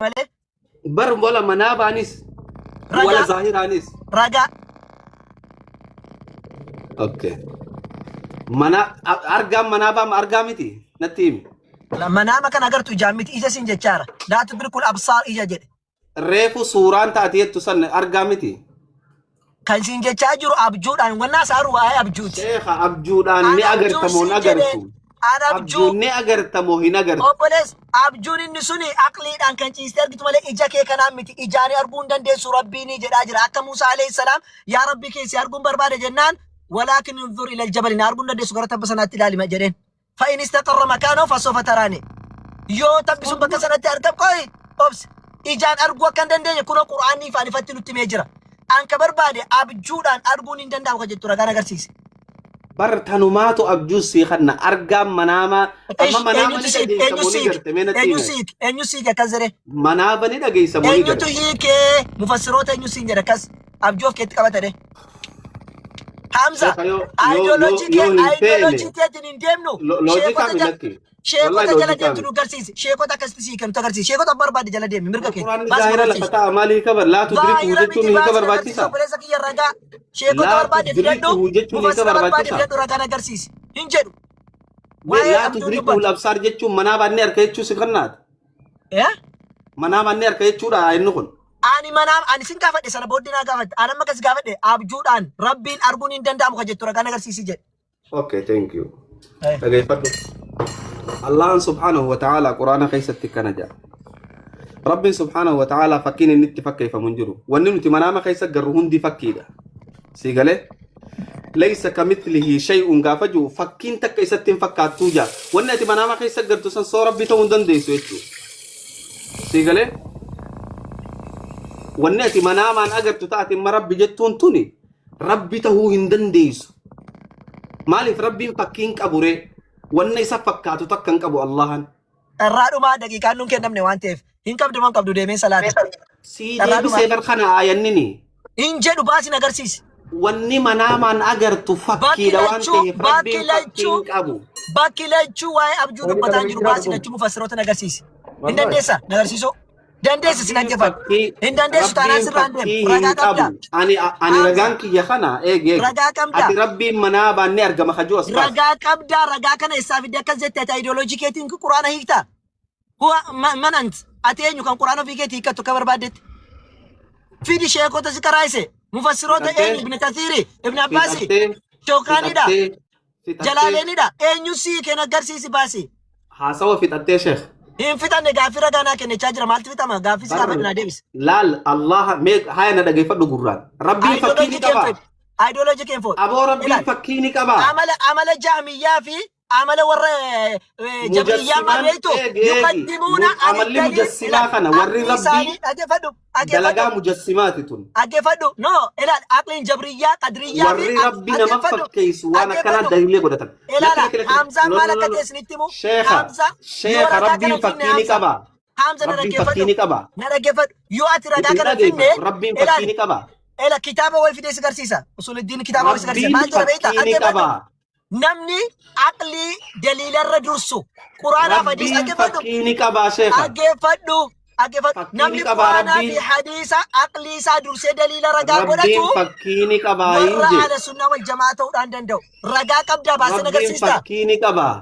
malee. Bar wala manaabaanis wala Ragaa. zaahiraanis. Ragaa. Okay. Mana argaan manaabaa argaa miti natti himi. Manaama kan agartu ijaan miti ija siin jechaara. Laa tudrikul absaar ija jedhe. Reefu suuraan taate jettu san argaa miti. Kan siin jechaa jiru abjuudhaan wannaa saaru waa'ee abjuuti. Sheekha abjuudhaan An ni abjuun agarta moo hin siin jedhe agartu? an abjuu Abjuun ni agarta moo hin agartu? obbolees abjuun inni suni aqliidhaan kan ciistee argitu malee ija kee kanaan miti ijaanii arguu hin dandeessu rabbiinii jedhaa jira akka Muusaa alayhi salaam yaa rabbii keessi arguun barbaade jennaan walaakin unzur ilal jabali na arguu hin dandeessu gara tabba sanaatti ilaali jedheen. Fa'in istaqarra makaanahu fasawfa taraani. Yoo tabbi sun bakka sanatti argam qoyi obsi. Ijaan arguu akka hin dandeenye kunoo Qur'aanni ifaan ifatti nutti himee jira. An ka barbaade abjuudhaan arguun hin danda'amu ka jettu ragaan agarsiise. Bar tanumaatu abjuu sii kanna argaan manaamaa amma Ish, manaama eenyutu ni siik dhageessa eenyu moo ni siik garte mee natti eenyu hime. siik eenyu siik akkas jedhe Manaaba ni dhageessa moo ni eenyutu garte. hiikee mufassiroota eenyu siin jedhe akkas abjuu of keetti qabata jedhe. Hamza, Sheekha yoo yoo yoo ideology kee yoo hin feene ideology keetiin hin deemnu. loojikaa Sheekota mi jala lakki. Wallahi sheekota jala loojikaa deemtu mi. nu garsiisi. Sheekota akkasitti sii kennu agarsiisi. Sheekota barbaade jala deemi mirga keeti. Quraanni Baasi nu zaahira lafa agarsiisi. ta'a maalii qaba laa tudrikuhu Zaahira jechuun miti hiika baasi agarsiisi barbaachisa. obboleessa kiyya ragaa. Sheekota Laa barbaade fidadhu tudrikuhu jechuun hiika mufassira barbaade barbaachisa. fidadhu ragaan agarsiisi. Hin jedhu. Mee Waa'ee laa abjuun tudrikuhu dubbatu. labsaar jechuun manaa baannee harka jechuu si kannaati. Eh? Manaa baannee harka jechuudha inni kun. Ani manaa ani sin gaafadhe sana booddee naa gaafatte. Ani amma akkas gaafadhe abjuudhaan rabbiin arguun hin danda'amu ka jettu ragaan agarsiisi jedhe. Okay, thank you. Eh. Dhageeffadhu. Allahan subhaanahu wa ta'ala quraana keessatti akkana jedha. Rabbiin subhaanahu wa ta'ala fakkiin inni itti fakkeeffamu hin jiru. Wanni nuti manaama keessa garru hundi fakkiidha. Sii galee? Laysa kamithlihi shay'un gaafa jiru fakkiin takka isatti hin fakkaattuu jaa. Wanni ati manaama keessa gartu san soo rabbi ta'uu hin dandeessu jechuudha. Sii galee? Wanni ati manaamaan agartu taate imma rabbi jettuun tuni rabbi ta'uu hin dandeessu. Maaliif rabbiin fakkii hin qabu ree? Wanna isa fakkaatu takka hin qabu Allahan. Carraa dhumaa daqiiqaan nuun kennamne waan ta'eef hin qabdu moo hin qabdu deemee salaata. Sii Carraa dhumaa. deebisee bar kana aayannini. Hin jedhu baasin agarsiisi. Wanni manaamaan agartu Bakki fakkiidha waan lachuu ta'eef bakki rabbiin fakkii lachuu hin qabu. bakki lachuu waa'ee abjuu Wani dubbataan kana jiru jira baasin kun. lachuu mufassiroota agarsiisi. Hin Wallahi. dandeessa na agarsiisuu. Dandeessa sin Rabbiin dhaggeeffadhu. fakkii Hin dandeessu taanaan rabbiin sirraan deemu. fakkii hin Ragaa qabdaa. qabu. Ani ani Hamza ragaan kiyya kana eegi eegi. ragaa qabdaa. Ati rabbiin manaa baannee argama kajuu as baase. Ragaa qabdaa. Ragaa kana eessaa fidde akkas jette ati ayidooloojii keetiin quraana hiiktaa. Huwa man ant ati eenyu kan quraana ofii keetii hiikkattu akka barbaaddetti. Fidi sheekota si qaraayise. Mufassiroota Fixattee eenyu Ibn Kathiiri, Ibn Abbaasi, fixattee Shookaanidha, fixattee fixattee Jalaaleenidha. Eenyu sii kenna agarsiisi baasi. haasawa fixattee sheekh. Hin fixanne gaaffii ragaa naa kennechaa jira. Maaltu fixama? Gaaffii si Bar gaafadhu naa deebisi. laal Allah mee haya na dhageeffadhu gurraan. Rabbiin fakkii ni Ayidooloojii keen qaba. fedhu. Ayidooloojii keen fudhu. Aboo Rabbiin Ilaali. fakkii ni qaba. Amala jaamiyyaa fi amala warra jabriyyaa maal Mujassimaan beektu eegi eegi. yuqaddimuuna ani Amalli daliil mujassimaa ilaal kana warri aqlii isaanii Rabbii dhaggeeffadhu dalagaa dhaggeeffadhu mujassimaati tun. dhaggeeffadhu no ilaal aqliin jabriyyaa qadriyyaa fi Warri Rabbii nama dhaggeeffadhu fakkeessu waan akkanaa dhaggeeffadhu daliilee godhatan. Lakki ilaala lakki lakki. Hamzaan No maal no akka no no. ta'e isinitti himu Sheekha Hamza yoo sheekha ragaa kana Rabbiin finne fakkii ni Hamza qaba. Hamza na Rabbiin fakkii dhaggeeffadhu ni qaba. na dhaggeeffadhu yoo ati ragaa Isin kana finne dhageeffadhu. Rabbiin fakkii ilaali ni qaba. ila kitaaba wayi fidee si garsiisa usuliddiin kitaaba wayi si garsiisa Rabbiin maal jedha beektaa fakkii ni dhaggeeffadhu qaba. Namni aqlii daliilarra dursu quraanaaf hadiisa Rabbiin dhaggeeffadhu. fakkii ni qabaa sheekha. Dhaggeeffadhu. Dhaggeeffadhu. Fakkii ni Namni qabaa quraanaa fi Rabbiin. hadiisa aqlii isaa dursee daliila ragaa Rabbiin godhatu fakkii ni qabaa hin warra jee. ahla sunnaa wal jamaa ta'uudhaan danda'u. Ragaa qabdaa baasee Rabbiin agarsiista. fakkii ni qabaa.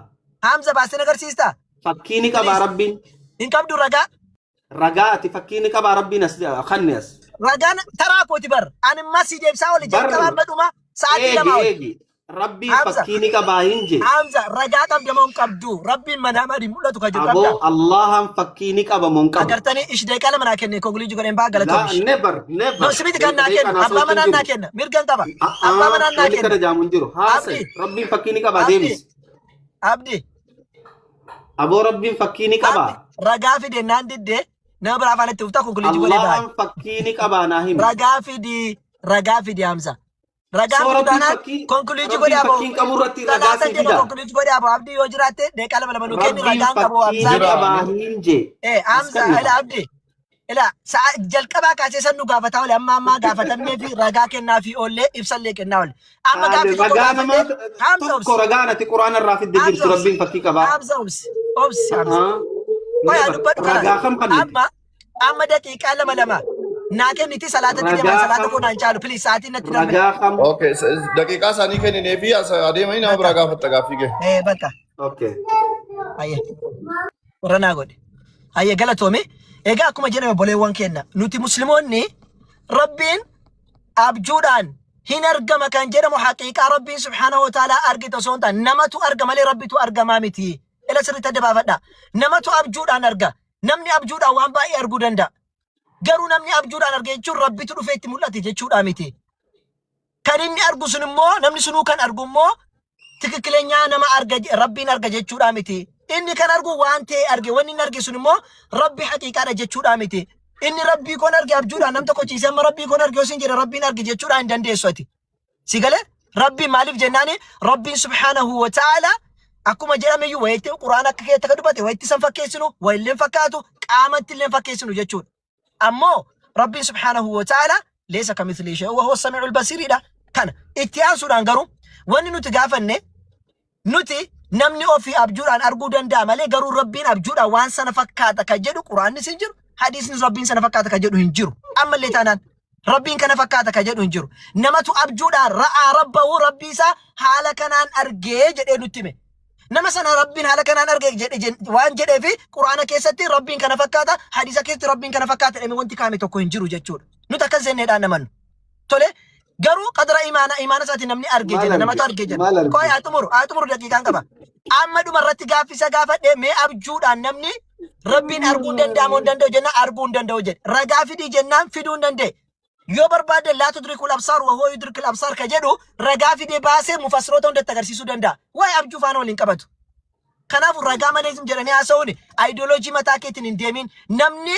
Hamza baasee agarsiista. Fakkii ni qabaa Please. Rabbiin. Hin qabdu ragaa. Ragaa ati fakkii ni qabaa Rabbiin as kanne as. Ragaan taraa kooti bar. Ani imma si deebsaa oli Bar jalqabaa amma dhuma sa'aatii eegi lamaa oli. eegi. Rabbiin Hamza. fakkii ni qabaa hin jee. Hamza ragaa qabda moo hin qabdu? Rabbiin manaa maadii mul'atu kan jiru Aboo qabda. Allahan fakkii ni qaba moo hin qabu? Agartanii ish daqiiqaa lama naa kenne konkuluuji godheen baa Laa galatoomish. never never. No simiti kan naa Daqiiqaa kennu naasoo abbaa hin manaan naa jiru. kenna mirgan qaba abbaa manaan naa Wanni kenna. kana jaamu hin jiru. Haasa'e Abdi Rabbiin fakkii ni qabaa Abdi deebis. Abdi Aboo Rabbiin fakkii ni qabaa. Abdi ragaa fide naan diddee nama biraa afaan itti uftaa konkuluuji godhee baa. Allahan fakkii ni qabaa naa himi. Ragaa fidi ragaa fidi Hamza. Ragaa Soo fidi Rabbiin taanaan fakkii konkuluuji Rabbiin godhee aboo. fakkii hin qabu irratti ragaa Salaata sii deema fida. konkuluuji godhee aboo abdii yoo jiraatte daqiiqaa lama lama nuu kenni Rabbiin ragaan qabu fakkii ni Hamzaan. Jira. qabaa hin jee. Eh As Hamza kennita. ila abdi ila sa'a jalqabaa kaasee san nu gaafataa oole amma ammaa gaafatamnee fi ragaa kennaa fi oollee ibsallee kennaa oole. Amma Ani gaaffii tokko ragaa namaa gaafadhee Hamza tokko obsi ragaa ati quraana irraa fidde Hamza jirtu obsi Rabbiin fakkii qabaa. Hamza obsi obsi Hamza. Ah, Qoyaa never. dubbadhu kana Ragaa kam kannite? amma Amma daqiiqaa lama lama naa kenniti salaatatti deemaa Ragaa salaata kam koo naan caalu please sa'aatiin natti darbe. ragaa kam Okay, daqiiqaa isaanii kenninee fi as adeemanii nama biraa Bakka gaafatta gaaffii kee. bakka Okay. ayyee warra naa godhe. Ayyee galatoome. Egaa akkuma jedhame boleewwan kenna nuti musliimoonni Rabbiin abjuudhaan hin argama kan jedhamu haqiiqaa Rabbiin subhaanahu wa ta'ala argite osoo hin taane namatu arga malee Rabbitu argamaa miti. Ila sirriitti adda baafadha. Namatu abjuudhaan arga. Namni abjuudhaan waan baay'ee arguu danda'a. Garuu namni abjuudhaan arge jechuun Rabbitu dhufee itti mul'ate jechuudha miti. Kan inni argu sun immoo namni sunuu kan argu immoo tikikilenyaa nama arga Rabbiin arga jechuudha miti. Inni kan argu waan ta'e arge wanni inni arge sun immoo Rabbi haqiiqaadha jechuudha miti. Inni Rabbii koon arge abjuudhaan nam tokko ciisee amma Rabbii koon arge yoo siin jedhe Rabbiin arge jechuudha hin dandeessu ati. Si galee Rabbiin maaliif jennaani Rabbiin subhaanahu wa ta'ala akkuma jedhame iyyuu wayitti Qur'aana akka keetti akka dubbate wayitti san fakkeessinu wayillee fakkaatu qaamatti illee fakkeessinu jechuudha. Ammoo Rabbiin subhaanahu wa ta'ala leessa kamithlihi shay'un wa huwa samii'ul basiiridha. Kana itti aansuudhaan garuu wanni nuti gaafanne nuti namni ofii abjuudhaan arguu danda'a malee garuu Rabbiin abjuudhaan waan sana fakkaata kan jedhu Qur'aannis hin jiru hadiisnis Rabbiin sana fakkaata kan jedhu hin jiru. Ammallee taanaan Rabbiin kana fakkaata kan jedhu hin jiru. Namatu abjuudhaan ra'aa rabbahu Rabbii isaa haala kanaan argee jedhee nutti hime. Nama sana Rabbiin haala kanaan arge jedhe waan jedheefi Qur'aana keessatti Rabbiin kana fakkaata hadiisa keessatti Rabbiin kana fakkaata jedhamee wanti kaa'ame tokko hin jiru jechuudha. Nuti akkas jenneedhaan namannu. Tole garuu qadra imaana imaana isaatiin namni arge Maal jedha namatu arge? arge jedha. Maal Qoy arge? haa xumuru haa xumuru daqiiqaan qaba. Amma dhuma irratti gaaffisa gaafadhe mee abjuudhaan namni Rabbiin arguu hin danda'amu hin danda'u jennaan arguu hin danda'u jedhe. Ragaa fidii jennaan fiduu hin danda'e. Yoo barbaadde laa tudrikul absaar wa huwa yudrikul absaar ka jedhu ragaa fidee baasee mufassiroota hundatti agarsiisuu danda'a. Waa'ee abjuu faana waliin qabatu. Kanaafuu ragaa malee jedhanii haasa'uun ayidooloojii mataa keetiin hin deemin. Namni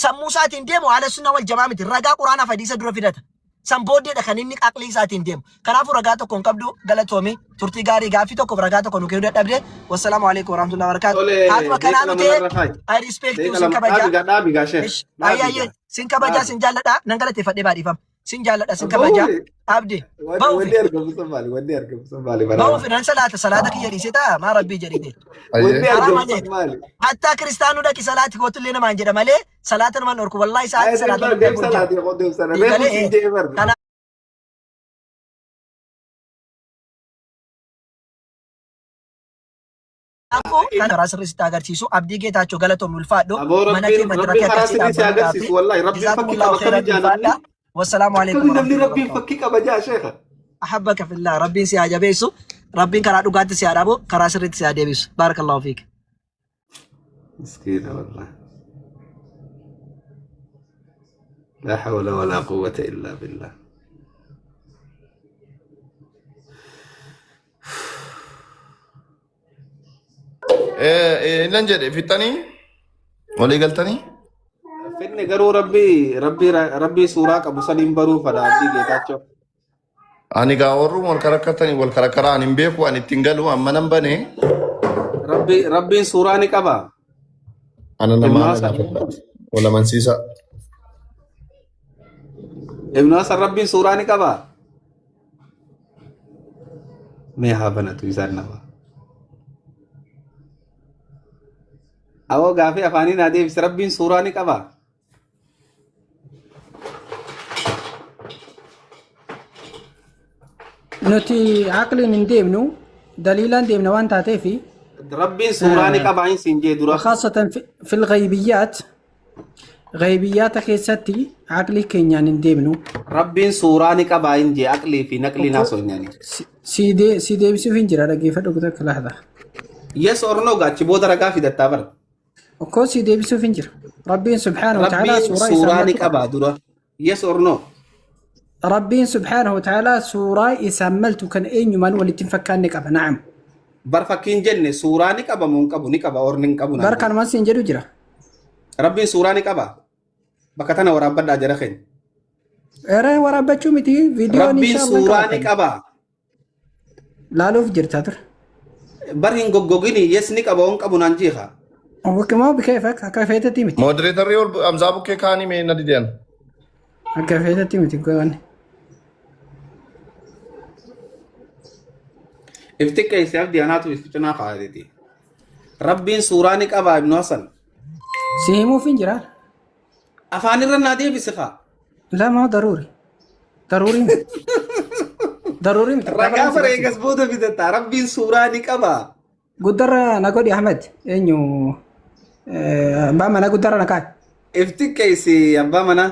sammuu isaatiin deemu haala sunnaa wal jamaa miti. Ragaa quraanaaf hadiisa dura fidata. San booddeedha kan inni aqlii isaatiin deemu. Kanaafuu ragaa tokko hin qabdu galatoomi. Turtii gaarii gaaffii tokkoof ragaa tokko nu kennuu dadhabde. Wassalaamu alaikum warahmatullahi wabarakatuh. Tole Haatuma deeqa kanaa lama nutee narra kaayi. I respect you Deeqa sin lama kabajaa. dhaabi gaa dhaabi gaa sheekh. Ish, Ayye Dhaabi ayye gaa. sin kabajaa Dhaabi. sin jaalladha nan galateeffadhee baadhiifama. Sin jaalladha sin kabajaa. Bahuufi Abdi bahuufi wanni argamu sun maali? Wanni argamu sun maali baraana? bahuufi nan salaata salaata kiyya dhiisee ta'a maa rabbii jedhite. Wanni Ayyee. Haraa argamu malee sun maali? hattaa kiristaanuu dhaqi salaati kootullee namaan jedha malee salaata namaan dhorku wallaahi sa'aatii Ayya salaata deem namni deem dhaqu hin jiru. salaati qoodee sana. Reefu Galee siin jee barre. Kanaafuu kan karaa sirrii sitti agarsiisu Abdii Geetaachoo galatoomi ulfaadhu Aboo mana kee rabbiin madraka rabbiin karaa akkasii sirrii si dhaabbachuudhaaf agarsiisu wallahi rabbiin fakkii qaba jazaakumullahu akkami khairan jaa namni ulfaadha. Wassalaamu alaikum akkami namni warahmatullahi rabbiin wabarakatuh. fakkii qaba jaa sheekha. Ahabbaka fillah rabbiin si haa jabeessu rabbiin karaa dhugaatti si haa dhaabu karaa sirriitti si haa deebisu. Barakallahu fiik. Miskiina wallahi. La hawla wala quwwata illa billah. Nan jedhe fixxanii walii galtanii? Finne garuu rabbii rabbii rabbii suuraa qabu saniin baruu fada abdii geetaachoo. Ani gaa warruun wal karakkartanii wal karakkaraa ani hin beeku ani ittiin galu amma nan bane. Rabbii rabbiin suuraa ni qaba. Ana Ibnu namaa na Hasan gaafadha. Wal amansiisa. Ibnu Hasan rabbiin suuraa ni qaba. Mee haa banatu isaan nama. Awoo gaafii afaanii naa deebise rabbiin suuraa ni qaba. Nuti aqliin hin deemnu daliilaan deemna waan taateef Rabbiin suuraa ni qaba hin siin jee dura. وخاصة في الغيبيات Ghaybiyyaata keessatti aqlii keenyaan hin deemnu. Rabbiin suuraa ni qabaa hin jee aqlii fi naqliin haasofne ani. Si si deebisuuf hin jira dhaggeeffadhu takka lahza. Yes or no gaachi booda ragaa fidattaa bara. Okkoo si deebisuuf hin jira. Rabbiin subhaanahu wa ta'ala Rabbiin suuraa isaa suuraa ni maltu qaba. qabaa dura. Yes or no. Rabbiin subhaanahu wa ta'ala suuraa isaan maltu kan eenyumaan walitti hin fakkaanne qaba. Na'am. Bar fakkiin jenne suuraa ni qaba moo hin qabu ni qaba or ni hin qabu naan Bar jedhe. kanumaan siin jedhu jira. Rabbiin suuraa ni qaba. Bakka tana waraabbadhaa jara keenya. Era waraabbachuu miti viidiyoon Rabbiin inshallah hin suuraa ni qabaatan. qaba. Laaluuf jirta ture. Bar hin goggogini yes ni qaba hin qabu naan jeeqa. Wakkimoo bikeefak akka feetetti miti. Moderatorri ol Hamzaa bukkee kaanii mee na didan. Akka feetetti miti goone. If xiqqeessi abdii anaatu if cinaa kaa'ateeti. Rabbiin suuraa ni qaba Ibnu Hasan. Si himuuf hin jiraa. Afaan irra naa deebisi kaa. لا ما هو ضروري ضروري miti. ضروري miti. Ragaa Kitaaba bara eegas booda fidatta. Rabbiin suuraa ni qaba. Guddarra na godhi Ahmed. Eenyu abbaa manaa guddarra na kaa'e. Ifti keeysi abbaa manaa.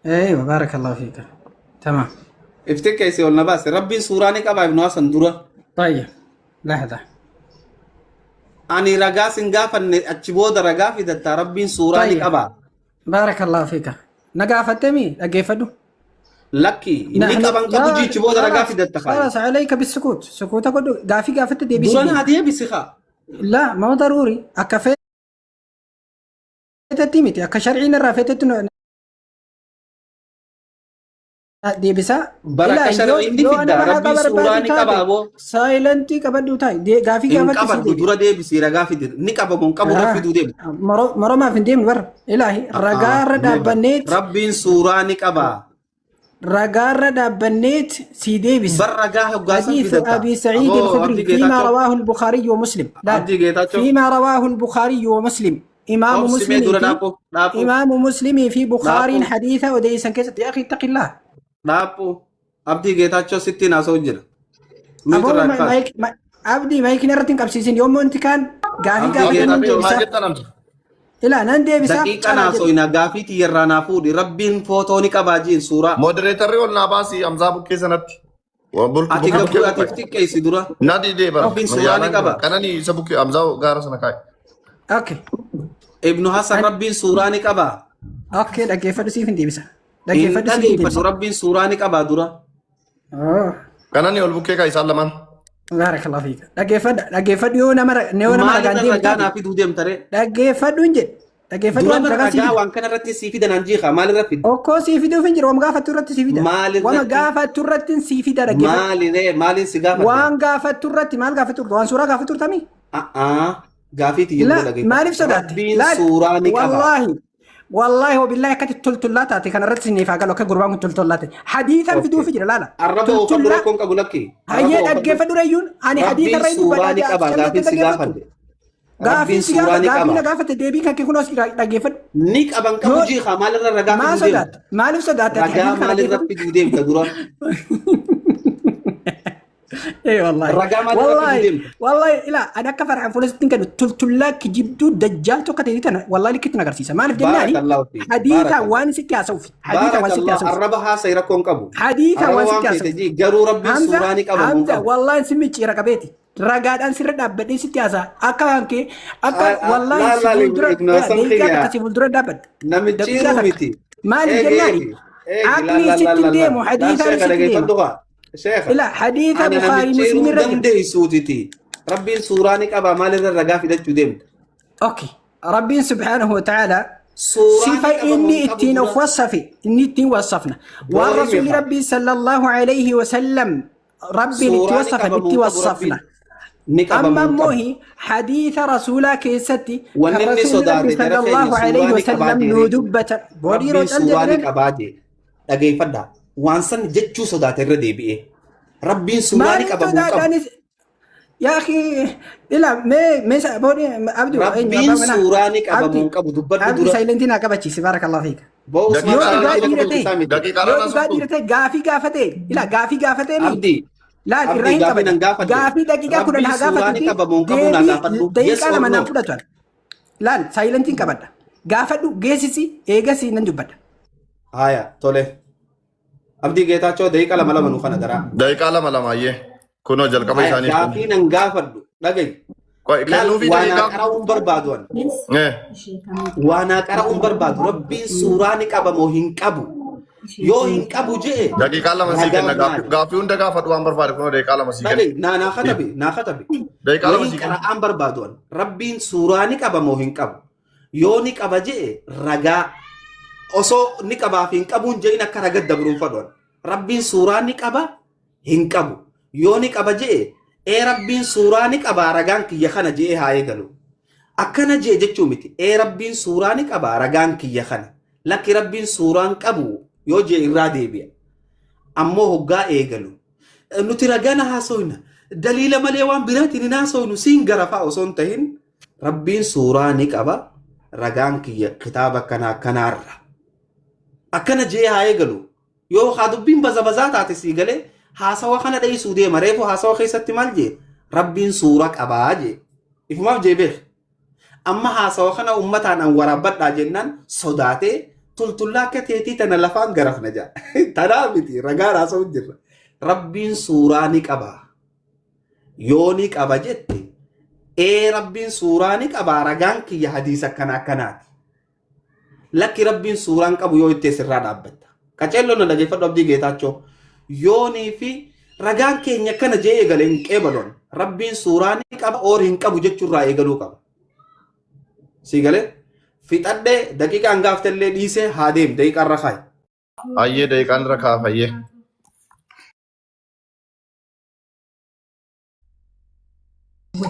ايوه بارك الله فيك تمام. Ifti keeysi ol na baase. Rabbiin suuraa ni qaba Ibnu Hasan dura. طيب لحظة. Ani ragaa sin gaafanne achi booda ragaa fidatta. Rabbiin suuraa ni طيب qaba. بارك الله فيك نقافتمي dhaggeeffadhu. Lakki inni qaban qabu jichi booda ragaa خلاص fidatta faayi. خلاص عليك بالسكوت سكوت godhu gaafii gaafatte deebisii Dura deemi. naa deebisi kaa. لا ما هو ضروري akka feetetti miti akka sharciin irraa feetetti deebisaa. Bara Ilaa akka yoo sharciin ni yoo fidda. nama haqa Rabbiin suuraa barbaadu ni qaba taate aboo. saayilantii qabadhu taa'e gaafii Hin gaafatti sii qabadhu deebi. dura deebisi ragaa fidi. Ni qabamu hin qabu irra fiduu deemi. Moromaaf hin deemnu bara ilaahi ragaarra dhaabbanneet Rabbiin suuraa ni qaba. ragaarra dhaabbanneet sii deebisa. Bar ragaa hoggaasan حديث fidatta. أبي سعيد Aboo الخدري Abdii فيما Geetaachoo. رواه البخاري ومسلم لا Abdii Geetaachoo. فيما رواه البخاري ومسلم إمام Obsi mee مسلم dura في dhaaphu dhaaphu إمام مسلم في بخاري dhaaphu حديث وديسا كيست يا أخي اتق الله. dhaaphu. Abdii Geetaachoo sittiin haasa'u jira. Miitu أبو irraa ما kaase. مايك ما عبدي مايك نرتين قبسيسين يوم أنت كان قافي Abdii قافي نن Geetaachoo Maal ديبسا jettan Hamza? إلا نن ديبسا Daqiiqa calaa naa jedhe. so'ina gaafii tiyyarraa naa fuudhi. Rabbiin footoo ni qabaa jiin suuraa. Moderatorri ol naa baasi Hamzaa bukkee sanatti. Ati Bukkee gabbuu ati bukkee. ifti qeessi dura. Na didee bara. Rabbiin suuraa ni qaba. Kanani isa bukkee Hamzaa gaara sana kaa'e. أوكي Ibnu Hasan Rabbiin suuraa ni qaba. أوكي dhaggeeffadhu siif hin deebisa Hin dhaggeeffadhu siif hin dhageeffadhu deebisa. Rabbiin suuraa ni qabaa dura. أوه. Kanani ol bukkee kaa'e isaan lamaan. بارك الله فيك dhaggeeffadhu dhaggeeffadhu yoo nama yoo nama Maal ragaan irra deemu ragaa taate naa fiduu deemta ree? dhaggeeffadhu hin jedhe dhaggeeffadhu Dura waan bara ragaa sii ragaa fida. waan kana irratti sii fidan an jiiqa maal irra fidda? Okkoo sii fiduuf hin jiru wama gaafattu irratti sii fida. Maal Wama irratti? gaafattu irratti sii fida dhaggeeffadhu. Maali ree maaliin si gaafadhe? Waan gaafattu irratti maal gaafattu turte waan suuraa gaafattu turtamii? A'aa gaafii tiyya dura La dhageeffadhu. maaliif sodaatte? Rabbiin Laal suuraa ni qaba. wallaahi wallaahi wabillahi akkatti toltollaa taate kanarratti siniif haa galu akka gurbaan kun toltollaa ta'e. Hadiisan Okay. fiduuf jira laala. Arraba oofadhu Toltollaa rakkoon qabu lakki. Arraba hayyee oofadhu. dhaggeeffadhu reeyyuun ani hadiisa Rabbiin irra hin suuraa dubbadhaa ni qaba calleetti gaafiin si dhaggeeffattu. gaafadhe. Gaafiin Rabbiin si suuraa gaafa ni gaafii na qaba. gaafatte deebii kan kee kunuun as dhaggeeffadhu. Ni qaban qabu Yoo jiiqa maalirra ragaa maa fiduu deemta? sodaatte? Maaliif sodaatte ati Ragaa hadiisa kana maalirra dhaggeeffadhu? fiduu deemta dura? اي والله Ragaa maalirra fiduu والله deemta? والله لا انا كفر عن فلسطين كانوا تلتلا كجبدو دجال تو كتير والله اللي كنت نغرسيسا ما جناني Baarakallahu fiik. حديثا Baarakallahu. وان ستي اسوف حديثا وان ستي Baarakallahu. اسوف Arraba haasa'e rakkoon qabu. حديثا Arraba وان waan ستي feete اسوف jii garuu Rabbiin حمزه suuraa ni qaba moo hin حمزه qabu? والله نسمي رقبتي رقاد ان سر دابدي ستي اسا اكا انكي اكا والله Laa laa سيفولدرا Ibnu Hasan دقيقه kiyya تك سيفولدرا دابد namichi دقيقه تك miti. مالي Eegi جناني eegi eegi laa عقلي laa laa ست laa laa ديمو laa حديثا sheekha ست ديمو dhageeffadhu kaa sheekha لا حديث ana بخاري namichi مسلم eeruu رجل dandeessuutiti Rabbiin suuraa ni qaba maalirra ragaa fidachuu deemta? اوكي ربي سبحانه وتعالى Suuraa ni صفة qaba moo إني hin qabu اتين dura? وصفي إني اتين وصفنا Dura himi والرسول kaa. ربي صلى الله عليه وسلم ربي اللي Suuraa ni توصف qaba moo اللي hin qabu وصفنا Rabbiin? Ni qaba أما moo hin qabu? موهي حديث رسولا كيستي Wanni inni كرسول ربي sodaate صلى jara keenya الله suuraa عليه ni qabaa وسلم jeeree. ندبة بودي Rabbiin روج suuraa ni الجدرين qabaa jee dhageeffadhaa. Waan san jechuu sodaate irra deebi'ee. Rabbiin suuraa ما ni qaba moo hin qabu? نسوداد يا أخي لا مي مي بودي عبدو أين Rabbiin أبا منا suuraa ni qaba moo عبدي hin qabu dubbadhu عبدي dura. سايلنتينا كبتشي بارك الله فيك. Boo Usmaan Yoo Daqiiqaa Caalaa dhugaa lama dhiira jedhamu ta'e isaa miti. Daqiiqaa yoo lama dhugaa sottu. dhiira ta'e gaafii gaafatee ila gaafii gaafatee mi Abdii laal irraa Abdii hin gaafii qaban nan gaafadhe. gaafii daqiiqaa 10 Rabbiin haa suuraa ni gaafatuti qaba moo hin qabu naa deebii gaafadhu. Yes daqiiqaa or 2 no? naan fudhatu laal saayilantiin qabadha gaafadhu geessisi eegasii nan dubbadha. Haaya tole. Abdii Geetaachoo daqiiqa 2 2 nu kana daraa. Daqiiqaa 2 2 ayyee. Kunoo jalqaba Haaya isaaniif kennu. gaafii nan gaafadhu dhagayi. Qoy Laal kennuufii waa naa daqiiqaa. qara'uun barbaadu ani. Eh. Waa naa qara'uun barbaadu. Rabbiin suuraa ni qaba moo hin qabu? Yoo hin qabu je'e Daqiiqaa 2 sii ragaan kenna. maali? Gaaffii hunda gaafadhu waan barbaade kunoo daqiiqaa 2 sii kenna. Dhagayi naa naa katabi naa katabi. Daqiiqaa 2 Wayiin sii kenna. qara'aan barbaadu ani. Rabbiin suuraa ni qaba moo hin qabu? Yoo ni qaba je'e ragaa osoo ni qabaa fi hin qabuun je'in akka raga dabruun fadhu. Rabbiin suuraa ni qaba hin qabu. Yoo ni qaba je'e ee Rabbiin suuraa ni qaba ragaan kiyya kana je'e haa eegalu. Akkana je'e jechuu miti. Ee Rabbiin suuraa ni qaba ragaan kiyya kana. Lakki Rabbiin suuraan qabu yoo je'e irraa deebi'a. Ammoo hoggaa eegalu. Nuti ragana haasofna. Daliila malee waan biraatiin hin haasofnu siin garafaa osoo hin tahin Rabbiin suuraa ni qaba ragaan kiyya kitaaba akkanaa akkanaarra. Akkana jee haa eegalu. Yoo haa dubbiin baza bazaa taate sii galee haasawa kana dheessuu deema. Reefu haasawa keessatti maal jee? Rabbiin suura qabaa jee. Ifumaaf jee beek. Amma haasawa kana uummataan an waraabbadhaa jennaan sodaatee tultullaa akka teetii tana lafaan garafna jaa. Tanaa miti ragaan haasa'u jirra. Rabbiin suuraa ni qaba. Yoo ni qaba jette ee rabbiin suuraa ni qaba ragaan kiyya hadiisa akkana akkanaati. Lakki rabbiin suuraan qabu yoo itti sirraa dhaabbatta. Qaceelloo na dhageeffadhu Abdii Geetaachoo. Yoonii fi ragaan keenya akkana jee eegale hin qeebaloon. Rabbiin suuraa ni qaba oor hin qabu jechuurraa eegaluu qaba. Sii galee fixadhee daqiiqaan gaaftellee dhiisee haa deemu daqiiqaan irra kaayi. Ayyee daqiiqaan irra kaaf ayyee.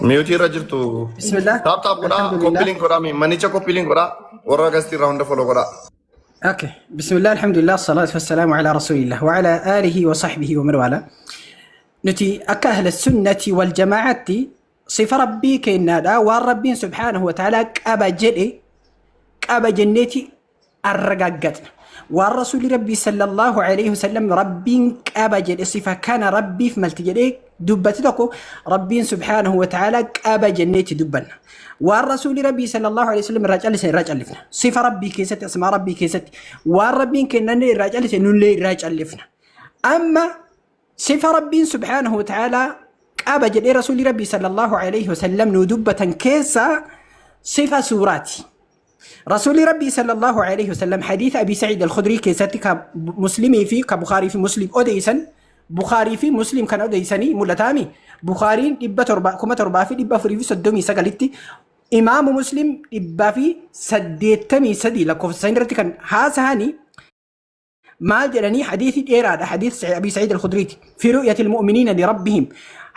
Miyuutii irra jirtu. Bismillah. Taap taap godhaa Alhamdulillah. koppiliin godhaa manicha koppiliin godhaa warra gastii irraa hunda foloo godhaa. اوكي بسم الله الحمد لله الصلاة والسلام على رسول الله وعلى آله وصحبه ومن والاه. نتي أكا أهل السنة والجماعة صفة ربي كينا والربي سبحانه وتعالى قبا جدي قبا جنتي الرقاقتنا والرسول ربي صلى الله عليه وسلم ربي قبا جدي صفة كان ربي في ملت جدي دبت لكو ربي سبحانه وتعالى قبا جنتي دبنا والرسول ربي صلى الله عليه وسلم راجع لسه راجع لفنا صفة ربي كيست اسماء ربي كيست والربي كنا راجع لسه نولي راجع لفنا. أما صفة ربي سبحانه وتعالى قبا جدي رسول ربي صلى الله عليه وسلم ندبة كيسة صفة سوراتي رسول ربي صلى الله عليه وسلم حديث أبي سعيد الخدري كيستي كمسلمي في كبخاري في مسلم أديسا بخاري في مسلم كان أديسني ملتامي بخاري إبا تربا كما تربا في إبا فري في سدومي سقلتي إمام مسلم إبا في سديتمي سدي لكوف سينرتي كان هاسهاني maal jedhanii hadiisi dheeraadha hadiis Abi Sa'iid al-Khudriiti fi ru'yati al-mu'miniina li rabbihim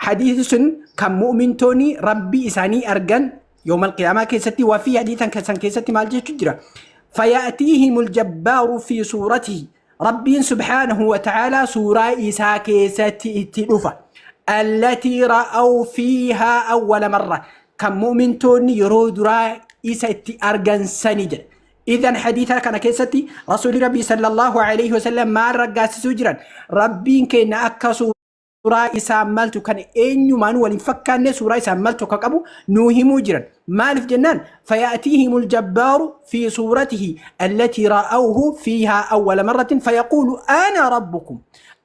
hadiisi sun kan mu'mintoonni rabbii isaanii argan yawma al-qiyaamaa keessatti waa fi hadiisan san keessatti maal jechuu jira فيأتيهم الجبار في صورته ربين سبحانه وتعالى سورة إساء كيستي اتلفة التي رأوا فيها أول مرة كم مؤمنتون يرو درا إسا أرجن سنجد. إذن حديثا كان كيستي رسول ربي صلى الله عليه وسلم ما رقاس سجرا ربين كين أكا suuraa isaa maltu kan eenyumaan waliin fakkaanne suuraa isaa maltu akka qabu nuu himuu jiran. Maaliif jennaan فيأتيهم الجبار في صورته التي رأوه فيها أول مرة فيقول أنا ربكم.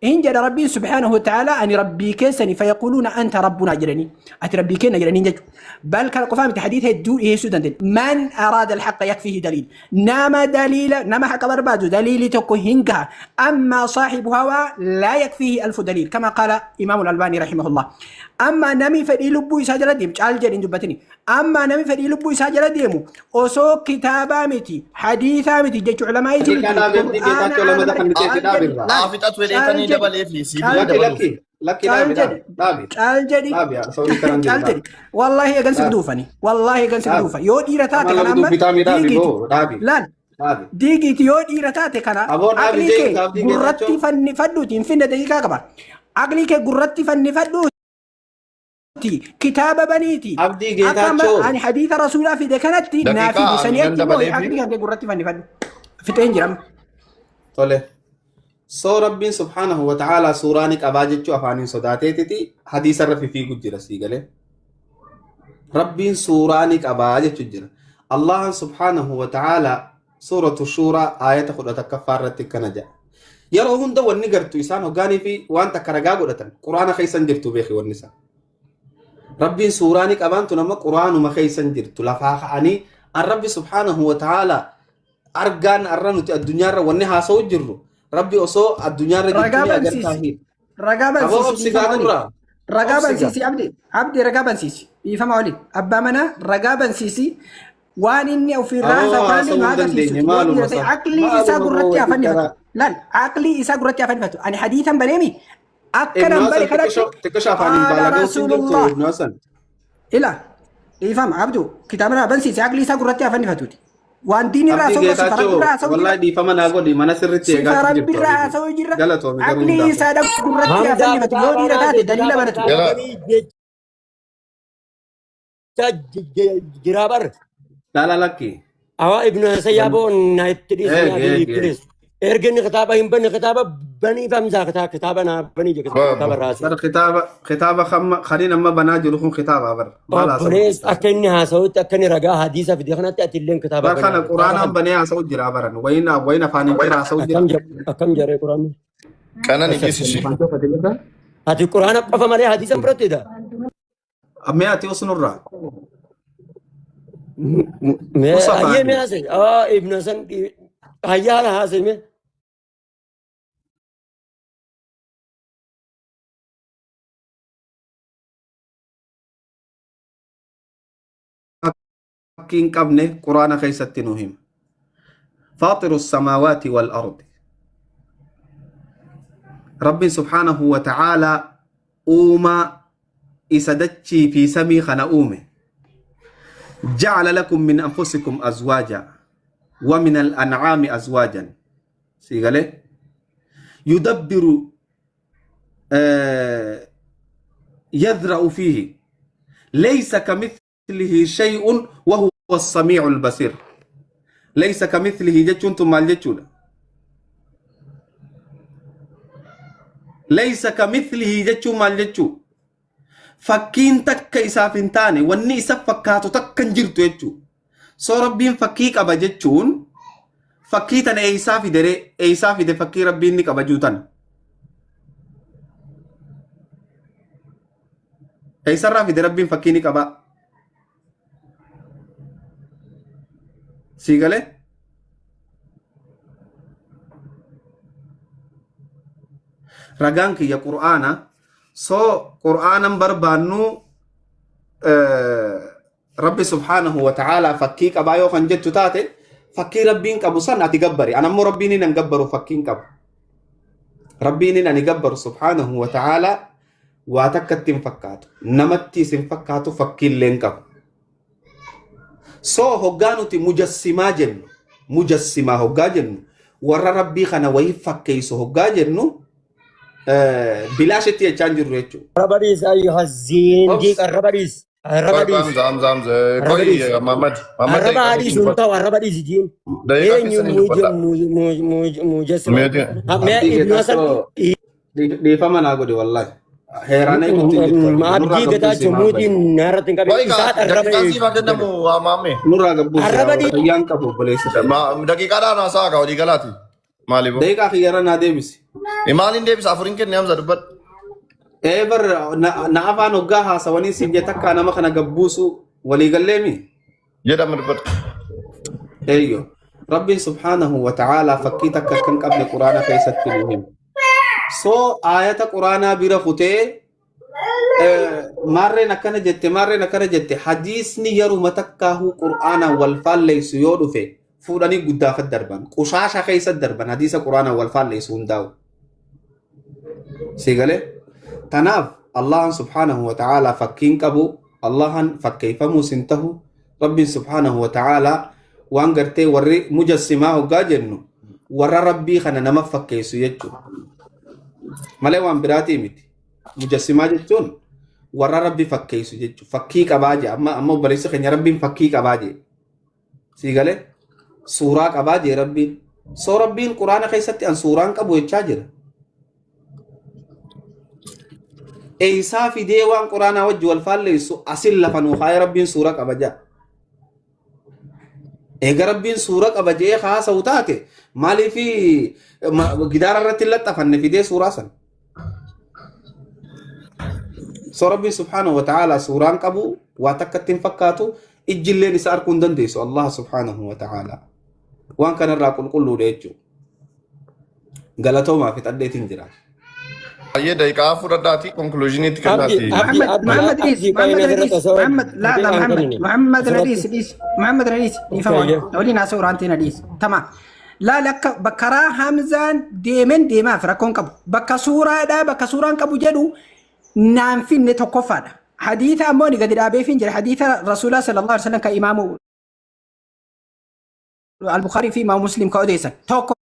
إن جل ربي سبحانه وتعالى أن ربي كيسني فيقولون أنت ربنا جلني أنت ربي كينا جلني جج بل كان قفام حديث الدو إيه سودان من أراد الحق يكفيه دليل نام دليل نام حق بربادو دليل تكو هنكا أما صاحب هوى لا يكفيه ألف دليل كما قال إمام الألباني رحمه الله. أما نمي فدي لبو إسا جل ديم قال جل دبتني أما نمي فدي لبو إسا جل ديمو أسو كتابا متي حديثا متي جج علماء Daqiiqaa dhaabi Abdii Geetaachoo lama dafa ni teessi dhaabi irraa. Aafixatu jedheetanii dabalee fi siif Lakki dabaluuf. lakki lakki dhaabi dhaabi dhaabi Caal jedhi. dhaabi haasawni karan jiru Caal dhaabi. jedhi. Wallaahi eegan si Dhaabi. duufani. Wallaahi eegan si Dhaabi. duufa. Yoo dhiira taate Amma kana lama amma dubbitaami dhaabi diigiiti. boo dhaabi Laal dhaabi. diigiiti yoo dhiira taate kana Aboo dhaabi aqlii jee kee Abdii gurratti Geetaachoo. fannifadhuuti hin finne daqiiqaa qaba. Aqlii kee gurratti fannifadhuuti kitaaba baniiti. Abdii Akka amma Geetaachoo. ani hadiisa rasuulaa fide kanatti naa Daqiiqaa fidi sanii ani nan achi immoo dabalee fi aqlii kan kee gurratti fannifadhu. Fixeen jirama. Tole. Soo rabbiin subhaanahu wa ta'aalaa suuraa ni qabaa jechuu afaaniin sodaateetiti hadiisa irra fifiigu jira sii galee. Rabbiin suuraa ni qabaa jechuu jira. Allahan subhaanahu wa ta'aalaa suuratu shuuraa aayata 11ffaa irratti akkana jedha. Yeroo hunda wanni gartu isaan hoggaanii fi waan takka ragaa godhatan quraana keessan jirtu beeki wanni isaa. Rabbiin suuraa ni qabaan tun amma quraanuma keessan jirtu lafaa ka'anii an rabbi subhaanahu wa ta'aalaa argaan arra nuti addunyaarra wanni haasa'u jirru rabbi osoo addunyaarra jirtu Ragaa ni bansiisi. agartaa hin. Ragaa Aboo bansiisi obsi dhiifama gaa olii. nurraa. Ragaa Obsi gaa. bansiisi abdi. Abdi ragaa bansiisi. Dhiifama olii. Abbaa manaa ragaa bansiisi. Waan inni ofirraa Aboo haasa'u kanallee haasa'uu nu hin dandeenye agarsiisu. Yoo maaluma dhiira ta'e isaa. aqlii isaa Maaluma boo gurratti wajjin afannifatu. karaa. Laal aqlii isaa gurratti afannifatu. Ani hadiisan baneemi. Akka Ibnu nan Hasan bane kanatti xiqqisho afaaniin qaala baalagoo siin jirtu rasuulullah. Ibnu Hasan. Ila dhiifama abdu kitaaba naa bansiisi aqlii isaa gurratti afannifatuuti. Waan diin irraa Abdii haasa'u jira sifa rabbi Geetaachoo irraa haasa'u jira. wallahi dhiifama naa godhi mana sirriitti Sifa eegaatu rabbi jirtu irraa habiibi. haasa'u jira. Galatoomi garuu Aqlii hundaafuu. isaa gurratti Hamdaa afannifatu. Yoo dhiira kitaaba taate daliila kitaaba banatu. Jala kitaabanii jecha jiraa bar. Laala lakki. Awaa ibnu Hasayyaa boo na itti dhiisi Eeg yaa eeg eeg. please. Erga inni kitaaba hin banne kitaaba banii famsaa kitaaba naa banii jedhe kitaaba raasee. Bar kitaaba kitaaba kamma kaniin amma banaa jiru kun kitaaba bar. Maal haasa'u Obbolees jirta? akka inni haasa'utti akka inni ragaa hadiisa fide kanatti ati illeen kitaaba Bar banaa. kana quraanaan banee haasa'u jira baran. Wayin wayin afaaniin jira haasa'u jira. Akkam jedhu akkam jedhee quraanni. Qanani dhiisisi. Afaan cufate jirta? Ati quraana qofa malee hadiisa hin fudhatteedha. Mee ati usnurraa. Mee Usa hayyee afaanii. mee haasa'e. Aa ibna san hayyaa haala haasa'e mee. Fakkii hin qabne quraana keessatti nu hima. Faaxiru samaawaati wal ardi. Rabbiin subhaanahu wa ta'aalaa uumaa isa dachii fi samii kana uume. Ja'ala lakum min anfusikum azwaaja wa min al-an'aami azwaajan. Sii galee? Yudabbiru yadra'u fiihi laysa kamithlihi shay'un wa huwa as-samii'ul basiir. Laysa kamithlihi jechuun tun maal jechuudha? Laysa kamithlihi jechuun maal jechuu? Fakkiin takka isaaf hin taane wanni isa fakkaatu takka hin jirtu jechuu. So Rabbiin fakkii qaba jechuun fakkii tana eeysaa fide ree? Eeysaa fide fakkii Rabbiin ni qaba juu tana? Eeysarraa fide Rabbiin fakkii ni qabaa? Sii galee? Ragaan kiyya Qur'aana. So Qur'aanan barbaannu Rabbi subhaanahu wa ta'aalaa fakkii qabaa yoo kan jettu taate fakkii Rabbiin qabu san ati gabbari. An ammoo Rabbiin hin gabbaru fakkiin qabu. Rabbiin hin ani gabbaru subhaanahu wa ta'aalaa waa takkatti hin fakkaatu. Namattis hin fakkaatu fakkiillee hin qabu. So hoggaa nuti mujassimaa jennu mujassimaa hoggaa jennu warra Rabbii kana wayii fakkeessu hoggaa jennu bilaashitti jechaa hin jirru jechuudha. Arraba dhiis ayyuha zindiiq Obs. arraba dhiis arraba Qoy dhiis Hamza Hamza Hamza arraba qoy dhiis Muhammad Muhammad arraba daqiiqaa haa keessan dhiisu hin dubbadha. ta'u arraba dhiisi jiin Daqiiqaa eenyu keessan hin dubbadha. mujassima Meetii. mee Abdii ibnu hasan Geetaachoo dhiifama naa godhi wallahi. Heeraan eeguutti hin jirtu ati. Nurraa abdii gabbuusi getaachoo maal bahe. muutiin narratti hin qabin Qoy isaa kaa arraba daqiiqaa siif haa kennamu maame. Nurraa gabbuusi arraba yaa fayyaan qabu obboleessi keenya. Daqiiqaadhaan haasa'a kaa walii galaati. Maaliif? Daqiiqaa kiyyarra naa deebisi. Maaliin deebisa afuriin kenne Hamza dubbadhu. Ee bar na afaan hoggaa haasawanii siin jee takkaa nama kana gabbuusu walii galleemi. Jedhama dubbadhu. Eeyyo. Rabbiin subhaanahu wa ta'aalaa fakkii takka akka hin qabne quraana keessatti nu hima. So aayata quraanaa bira kutee maarreen akkana jette maarreen akkana jette hadiisni yeruma takkaahuu qur'aanaan wal faalleessu yoo dhufe fuudhanii guddaafat darban qushaasha keessa darban hadiisa qur'aanaan wal faalleessu hundaa'u. Si galee? Tanaaf Allahan subhaanahu wa ta'aalaa fakkiin qabu Allahan fakkeeffamuus hin tahu Rabbiin subhaanahu wa ta'aalaa waan gartee warri mujassimaa hoggaa jennu warra Rabbii kana nama fakkeessu jechuudha. Malee waan biraatii miti. Mujassimaa jechuun warra Rabbi fakkeessu jechuudha. Fakkii qabaa jee amma amma obboleessi keenya Rabbiin fakkii qabaa jee. Sii galee suuraa qabaa jee Rabbiin. Soo Rabbiin Quraana keessatti an suuraan qabu jechaa jira. Eeysaa fidee waan Quraanaa wajji wal faalleessu asin lafa nuu kaayee Rabbiin suura qaba jaa. Eega Rabbiin suura qaba jee haasa'u taate maaliif gidaara irratti hin laxxafanne fidee suuraa san. So Rabbiin subhaanahu wa ta'ala suuraan qabu waa takkatti hin fakkaatu ijjilleen isa arguu hin dandeessu Allah subhaanahu wa ta'ala. Waan kanarraa qulqulluudha jechuudha. Galatoomaa fixadheetiin jira. Baay'ee daqiiqaa fudhadhaati konkluuziniitti Abdi, kennaati. Abdi, محمد Abdi, محمد Abdi, رئيس qoy محمد asirratti رئيس osoo محمد لا لا daqiiqaan محمد kennine محمد asirratti. رئيس رئيس محمد رئيس Okay, ديفما ولينا سورة أنت رئيس تمام لا لك بكرا همزان ديمن ديما فركون كبو بك سورة دا بك سورة كبو جدو نام في نتوقفنا حديث أموني قد أبي فينجر حديث رسول الله صلى الله عليه وسلم كإمام البخاري في إمام مسلم كأوديسا توكو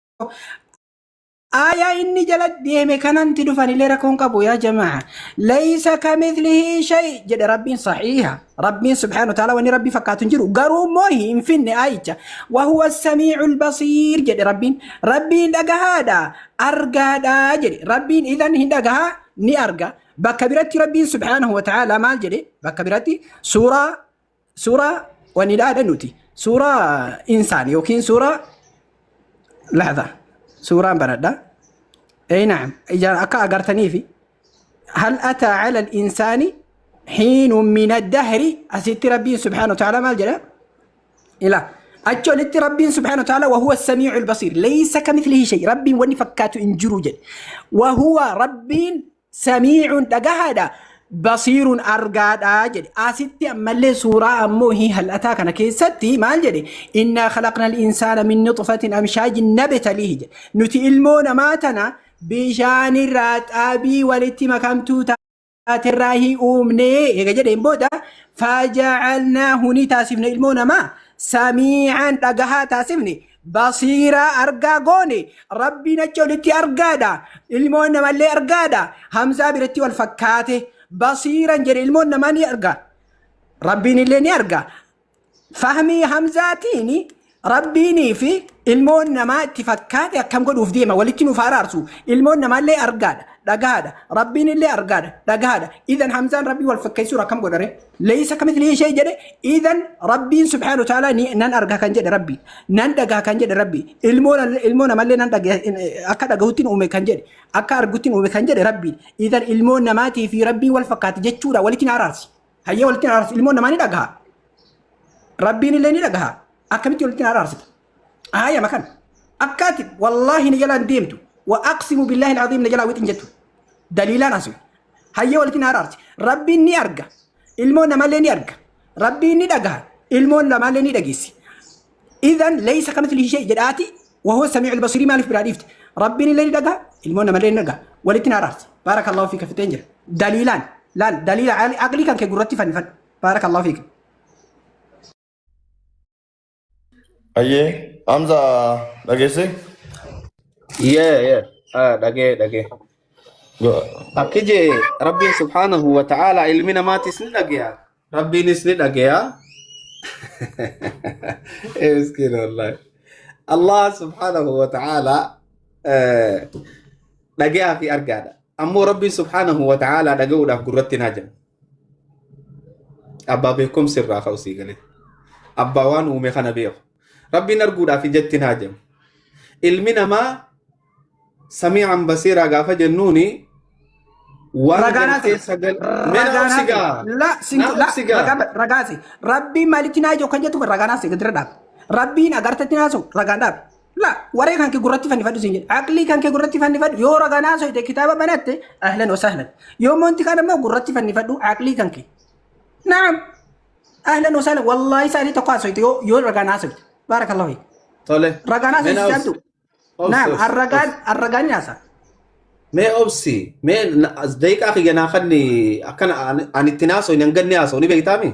Aayaa inni jala deeme kananti dhufanillee rakkoon qabu yaa jamaa. Laysa kamithlihi shay jedhe Rabbiin saxiiha. Rabbiin subhaanahu wa ta'ala wanni Rabbii fakkaatu hin jiru. Garuu immoo hin finne aayicha. Wahuwa samiicul basiir jedhe Rabbiin. Rabbiin dhagahaadha argaadha jedhe. Rabbiin idan hin dhagahaa ni arga. Bakka biratti Rabbiin subhaanahu wa ta'ala maal jedhe? Bakka biratti suuraa wanni dhaadha nuti. Suuraa insaan yookiin suuraa لحظة suuraan banadha. أي نعم إذا أكا أقرتني في هل أتى على الإنسان حين من الدهر؟ أسيت ربي سبحانه وتعالى ما الجلال إلى أجل ربي سبحانه وتعالى وهو السميع البصير ليس كمثله شيء. ربي وني فكاتو إنجرو وهو ربي سميع دقهدا بصير أرقاد أجل أستي أما اللي سورة أمه هل أتاك أنا كيستي ما الجدي إنا خلقنا الإنسان من نطفة أمشاج نبتليه نتي إلمون ماتنا بشان الرات أبي ولتي مكامتو تاتراهي أمني يجد بودا فجعلناه نتاسفن إلمون ما سميعا دقها تاسفني بصيرا أرقا غوني ربي نجولتي أرقادا إلمون ما اللي أرقادا همزة برتي والفكاته بصيرا جري ilmoon namaa ni arga. Rabbiin illee ni arga. Fahmii Hamzaatiin Rabbiinii fi ilmoon namaa itti fakkaate akkam godhuuf deema walitti nuuf araarsu. Ilmoon namaallee argaadha, dhagaadha. Rabbiin illee argaadha, dhagaadha. Idan Hamzaan Rabbii wal fakkeessuun akkam godhare? Leeysa kamithlihi shay jedhe. Idan Rabbiin subhaanahu wa ta'ala nan arga kan jedhe Rabbi, nan dhagaa kan jedhe Rabbi, ilmoo namallee nan dhagaa akka dhagahutti uume kan jedhe, akka argutti uume kan jedhe Rabbiin. Idan ilmoon namaatii fi Rabbiin wal fakkaate jechuudha walitti na araarsi. Hayyee walitti na araarsi. Ilmoon namaa ni dhagaha. Rabbiin illee ni dhagaha. Akkamitti walitti na araarsita? Haaya makan. Akkaati wallaahi na jalaan deemtu. Wa aqsimu billaahi al-aziim na jalaa wixin jettu. Daliilaan asii. Hayyee walitti na araarsi. Rabbiin ni arga. Ilmoon namallee ni arga. Rabbiin ni dhagaha. Ilmoon namallee ni dhageessi. إذن ليس كمثله شيء jedhaati وهو السميع البصير maaliif biraa dhiifte? Rabbiin illee ni dhagaha, ilmoon namallee ni dhagaha. Walitti na araarsi. بارك الله فيك fiteen jira. Daliilaan laal daliila aqlii kan kee gurratti fannifadhu. بارك الله فيك. Ayyee Hamza dhageesse? Yeah. Dhagee dhagee. Akki jee Rabbiin subhaanahu wa ta'ala ilmi namaatis ni dhagaya. Rabbiinis ni dhagaya. Miskiin wallahi. Allah subhaanahu wa ta'ala dhagayaa fi argaadha. Ammoo Rabbiin subhaanahu wa ta'ala dhaga'uudhaaf gurratti hin hajamu. Abbaa beekumsi irraa ka'u sii galee. Abbaa waan uume kana beeku. Rabbiin arguudhaaf ijatti hin hajamu. Ilmi namaa samii'an basiiraa gaafa jennuuni waan Ragaan gartee sagal mee na ragaan obsigaa la na la obsigaa ragaa ragaasi. Rabbiin maalitti naa ijoo kan jettu ragaan asii gadi dhaab. Rabbiin agartatti naasoo ragaan dhaab. La waree kan kee gurratti fannifadhu siin jedhe. Aqlii kan kee gurratti fannifadhu yoo ragaan haasofte kitaaba banatte أهلا وسهلا. Yoo monti kan immoo gurratti fannifadhu aqlii kan kee. نعم أهلا وسهلا والله isaanii tokko haasofte yoo ragaan haasofte. بارك الله فيك. Tole Ragaan mee na haasofte obsi abdu. obsi نعم obsi arragaan obsi arragaan ni haasa. Mee obsi mee daqiiqaa kiyya naa kanni akkana ani itti haasoo hin hanganne haasoo ni beektaami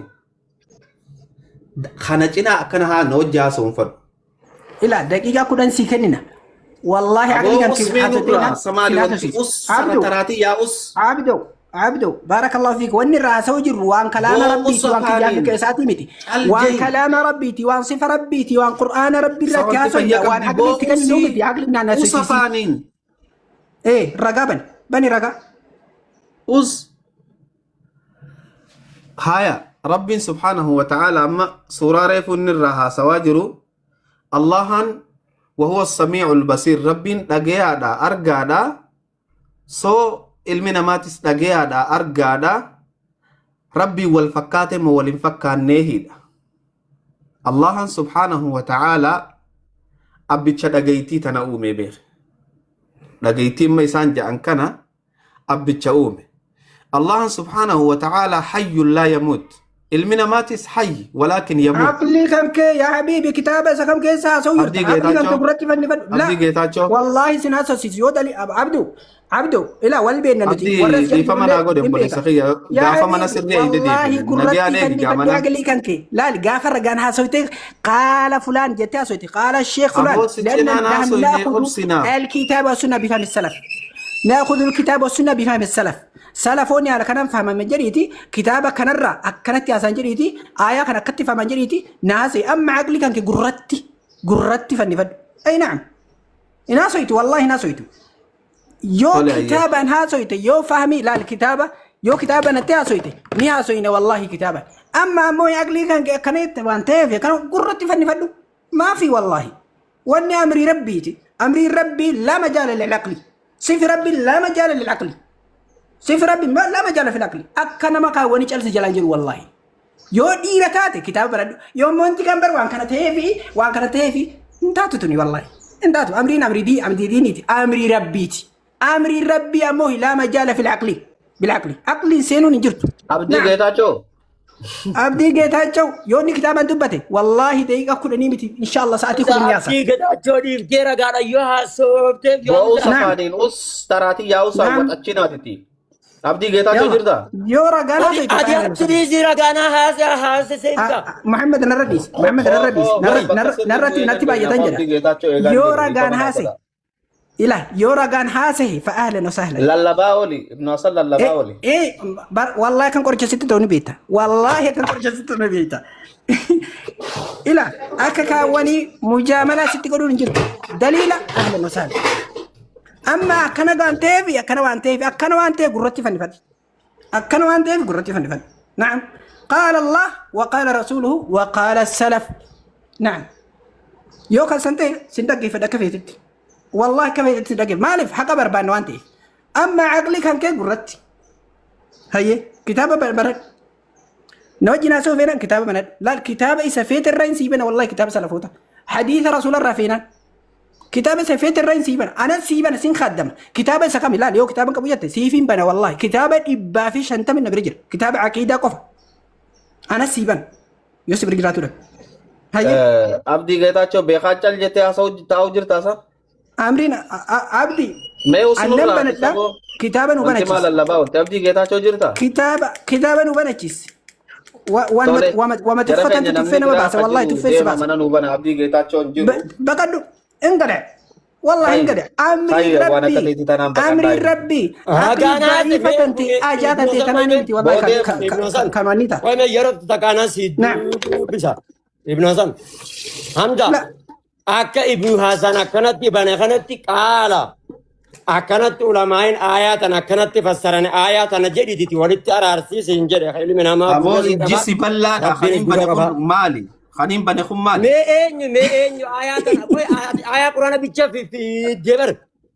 kana cinaa akkana haa na hojii haasoo hin fadhu. Ila daqiiqaa 10 sii kennina. Wallahi aqlii Aboo kan kee usmee haasofte nurraa naan samaali sin wanti haasofsiisu. us sana Abdu taraatii yaa us Abdu Abdu بارك الله فيك. Wanni irraa haasa'u jirru waan kalaama boo us rabbiiti waan kiyyaa fi afaaniin keessaatii miti. cal Waan jee kalaama rabbiiti waan sifa rabbiiti waan qur'aana rabbii irratti sawanti haasofna fayyaa waan qabdi aqlii boo itti kenninu usii miti aqlii naan us haasofsiisi. afaaniin Ee ragaa bani bani ragaa. us haya Rabbiin subhaanahu wa ta'ala amma suuraa reefu inni irraa haasawaa jiru Allahan وهو السميع البصير Rabbiin dhagayaadha argaadha soo ilmi namaatis dhagayaadha argaadha Rabbiin wal fakkaate moo wal hin fakkaanneehidha. Allahan subhaanahu wa ta'ala abbicha dhagaytii tana uume beeke. Dhagaytii amma isaan ja'an kana abbicha uume. Allahan subhaanahu wa ta'ala حي لا يموت. Ilmi namaatis hayy walaakin yamuut. Aqlii kan kee yaa habiibi kitaaba isa kam keessa haasa'u Abdii jirta. Aqlii kan kee Geetaachoo. gurratti fannifadhu. Abdii Geetaachoo. Wallaahi sin haasofsiisu yoo dali Abdu Abdu ila wal beenna nuti Abdii warra as dhiifama naa jirtullee godhe hin obboleessa beeka. kiyya Yaa gaafa mana habiibi sirrii ayide wallaahi deebi'e gurratti nagayaan eegi fannifadhu gaamana. aqlii kan kee laal gaafa ragaan haasofte qaala fulaan jettee haasofte qaala sheekh fulaan Aboo si لأن cinaan نحن haasoyne نأخذ obsinaa. الكتاب والسنة بفهم السلف نأخذ الكتاب والسنة بفهم السلف Salafoonni haala kanaan fahaman jedhiiti kitaaba kanarraa akkanatti haasa'an jedhiiti aayaa kana akkatti fahaman jedhiiti naasee amma aqli kan kee gurratti gurratti fannifadhu. Ay na'am. Hin haasoytu wallaahi hin haasoytu. Yoo Tole ayyee. kitaabaan haasoyte yoo fahmi laal kitaaba yoo kitaaba natti haasoyte ni haasoyne wallaahi kitaabaan. Amma ammoo aqlii kan kee akkanatti waan ta'eef kana gurratti fannifadhu. Maafi wallaahi. Wanni amrii rabbiiti. Amrii rabbii laa majaala lil aqli. Sifi rabbii laa majaala lil aqli. Sifi rabbi laa majaala fil aqli. Akka nama kaawwanii calse jalaan jiru wallaahi. Yoo dhiira taate kitaaba baradhu. Yoo wanti kan bar waan kana ta'eefi waan kana ta'eefi hin taatu tuni wallaahi. Hin taatu. Amriin amrii dii amrii diiniiti. Amrii rabbiiti. Amrii rabbii ammoo laa majaala fil aqli. Bil aqli. Aqliin seenuun hin jirtu. Abdii Naam. Geetaachoo. Abdii Geetaachoo yoo inni kitaabaan dubbate wallaahi daqiiqa 10 miti inshaallah sa'aatii 10 yaasa. Abdii Geetaachoo dhiiftee ragaadha yoo haasofteef yoo Bo'uu Naam. safaaniin us taraatii yaa'u Naam. saawwat achi naatiti. Abdii Geetaachoo Yalla. jirta? Yoo ragaan Ati haasofte ati achi ragaanaa haasa haasiseenka. Muhammad narra dhiisi. Muhammad narra dhiisi. Narratti natti baay'atan Abdii jedha. Geetaachoo eegaa Yoo jiru ragaan dhiifama naa haase godha. ila yoo ragaan haasahe fa ahlan wa sahlan. Lallabaa oli Ibnu Hasan lallabaa oli. Eh wallahi kan qoricha sitti ta'u ni beekta. Wallahi kan qoricha sitti ta'u ni beekta. Ila akka kaawwanii mujaamalaa sitti godhuun hin jirtu. Daliila ahlan wa sahlan. Amma akkana waan ta'eef akkana waan ta'eef akkana waan ta'eef gurratti fannifadhu. Akkana waan ta'eef gurratti fannifadhu. Na'am. Qaala Allah wa qaala rasuuluhu wa qaala salaf. Na'am. Yoo kan san ta'e sin dhaggeeffadha akka feetetti. Wallahi akka feetetti sin dhaggeeffadha. Maaliif haqa barbaanna waan ta'eef. Amma aqli kan kee gurratti. Hayyee kitaaba baradhu. Na wajjin haasa'uu feenaan kitaaba banadhu. Laal kitaaba isa feete irraa hin sii bana wallahi kitaaba salafoota. Hadiisa rasuula irraa feenaan. Kitaaba isa feete irraa hin sii bana. Anan sii bana sin kaaddama. Kitaaba isa kami laal yoo kitaaba qabu jette siif hin bana wallahi. Kitaaba 150 na bira jira. Kitaaba aqiidaa qofa. Anas sii bana. Yoo si bira jiraatu dha. Hayyee. Abdii Geetaachoo beekaa cal jettee haasa'u taa'u jirta sa? Amriin Abdii Mee annan usunurraa banadha. saboo Kitaaba nu wanti maa banachiisi. lallabaa olte Abdii Geetaachoo jirta? Kitaaba nu banachiisi. Tole Wama jara tuffatantu keenya tuffee namni nama biraa baasa akka wallahi jiru tuffee si deema baasa. mana nuu bana Abdii Geetaachoo hin jiru. Baqadhu hin gadhe wallahi hin Tayi gadhe amriin tayi waan akka rabbii teetii tanaan baqadhaa amriin jiru. rabbii aqlii Ragaan haase da'iifa tante ajaa Ibnu tante Hasan tanaan qoyme miti wallahi Boodee Ibnu Hasan kan wanni ta'a. qoyme yeroo takkaanaa si Naam. dubbisa. Ibnu Hasan Hamza La akka Ibnu Hasan akkanatti bane kanatti qaala akkanatti ulamaa'in aayaa tana akkanatti fassaran aayaa tana jedhititi walitti araarsiisi hin jedhe ilmi namaa Aboo gurra ni ijji qaba si bal'aadha. rabbiin Kaniin gurra bane qaba. kun maali? Kaniin bane kun maali? Mee eenyu aayaa tana qoy aayaa quraana bicha fiddee bar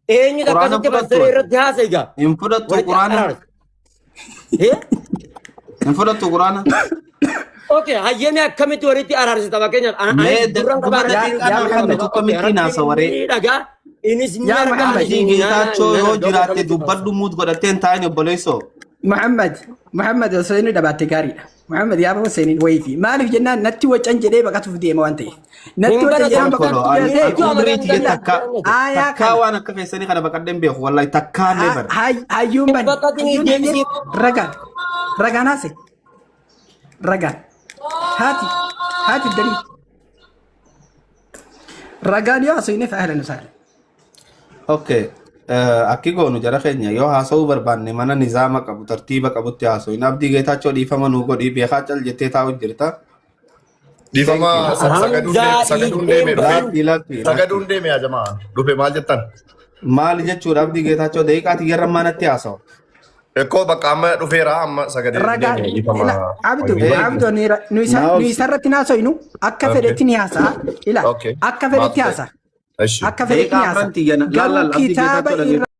eenyu Quraana akkasitti fudhattu fassaree ati. irratti haasa egaa Hin fudhattu walitti quraana. araarsa. Eh? Hin fudhattu quraana. Okay, hayyami akkamitti walitti araarsita fakkeenyaaf Mee anis gurran dhuma qabaa yaa rabbiin daqiiqaa yaa naa gurra kennitu Muhammad qaba. Okay, akkamittiin rabbiin haasawaree? ni dhagaa innis ni yaa argaa Muhammad anis Abdii ni Geetaachoo nan yoo argaa jiraatte akkamitti dubbadhu fassara. muut godhatteen taa'in obboleessoo. Muhammad Muhammad osoo inni dhabaatte gaariidha. Muhammad yaa Huseeniin wayiiti. Maaliif jennaan natti wacan jedhee baqatuuf deema waan ta'eef. Natti Hin wacan baratan. jedhee Kolkolo baqatuuf ani deema ani Hedduu umrii amalan tiyya ganna. takka aayaa takkaa kana waan akka keessanii kana baqadheen beeku wallahi takkaallee bara. hayyuun Hin bane baqatini hayyuun deebisii. ragaan ragaan haase ragaan haati haati dalii ragaan yoo haasofneef ahlan wasahlan. Okay. Akki goonu jara keenya yoo haasa'uu barbaanne mana nizaama qabu tartiiba qabutti haasa'u. Abdii Geetaachoo dhiifama nuu godhii beekaa cal jettee taa'u jirta. Thank Dhiifama you. Hamzaa sagaduun dhiiftee deeme dhufe. baqan. Lakki lakki lakki. Sagaduun deeme yaa jamaa. Dhufe maal jettan? Maali jechuudha Abdii Geetaachoo daqiiqaa tiyyarra manatti haasa'u. Ekkoo bakka amma dhufeera amma sagadee Ragaan deeme dhiifama. ila abdu Eegi. abdu ni nu isa Naa nu obsi. isarratti naasofnu akka Okay. fedhetti ni haasa'a ila Okay. akka fedhetti Maaf ta'e. haasa'a Eshi. akka fedhetti Daqiiqaa ni haasa'a afran tiyyana. Laal garuu laal Abdii kitaaba Geetaachoo irra dhageeffadhu.